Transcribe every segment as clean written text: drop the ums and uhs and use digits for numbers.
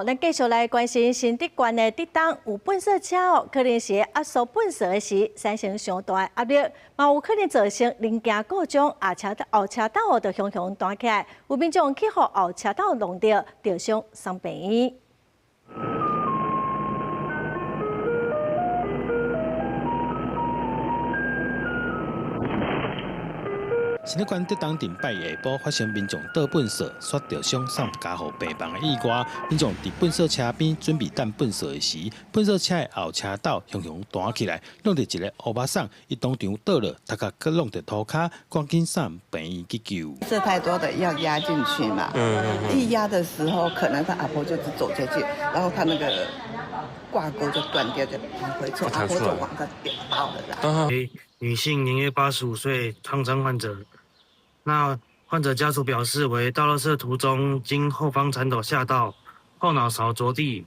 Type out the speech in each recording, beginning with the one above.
咱繼續來關心新竹縣的竹東有糞掃車哦，可能是壓縮糞掃的時產生傷大的壓力，嘛有可能造成零件故障，啊車後車斗哦就雄雄彈起來，有民眾去予後車斗弄著，著傷送病院。新竹縣竹東鎮拜一下晡發生民眾倒糞掃，煞著傷送加護病房的意外。民眾佇糞掃車邊準備等糞掃的時，糞掃車的後車斗雄雄彈起來，弄著一个烏巴桑，伊當場倒落，頭殼閣弄著塗跤，趕緊送病院急救。這太多的要壓進去嘛，一壓的時候，可能他阿婆就是走下去，然後他那個掛鈎就斷掉，就往回抽，阿婆就往個點爆了啦。女性，年約85歲，燙傷患者。那患者家屬表示，為倒垃圾途中經後方鏟斗嚇到，後腦勺着地，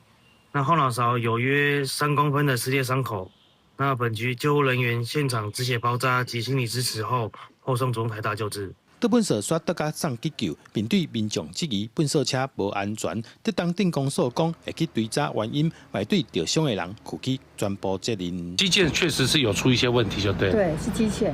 那後腦勺有約3公分的撕裂傷口。那本局救護人員現場止血包紮及心理支持後，後送中台大救治。倒糞掃煞倒共送急救，面對民眾質疑糞掃車無安全，竹東鎮公所講會去追查原因，嘛對著傷的人負起全部責任。機件確實是有出一些問題，就對。對，是機械。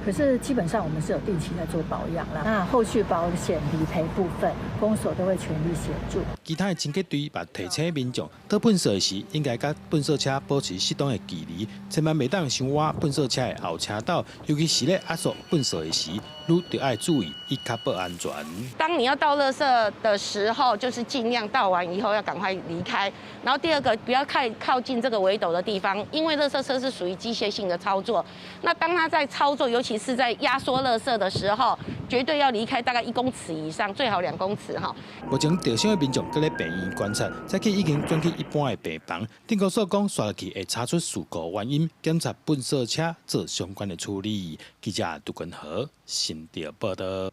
可是基本上我們是有定期在做保養啦。那後續保險理賠部分，公所都會全力協助。其他的清潔隊嘛提醒民眾，倒糞掃時應該佮糞掃車保持適當的距離，千萬袂當傷倚糞掃車的後車斗，尤其是咧壓縮糞掃的時，愈著愛注意，以確保安全。當你要倒垃圾的時候，就是盡量倒完以後要趕快離開。然後第二個，不要太靠近這個圍斗的地方，因為垃圾車是屬於機械性的操作。那當它在操作，尤其是在壓縮垃圾的時候，絕對要離開大概1公尺以上，最好2公尺哈。目前著傷的民眾閣咧病院觀察，早起已經轉去一般的病房。鎮公所講，煞落去會查出事故原因，檢查糞掃車做相關的處理。記者杜根和新竹報道。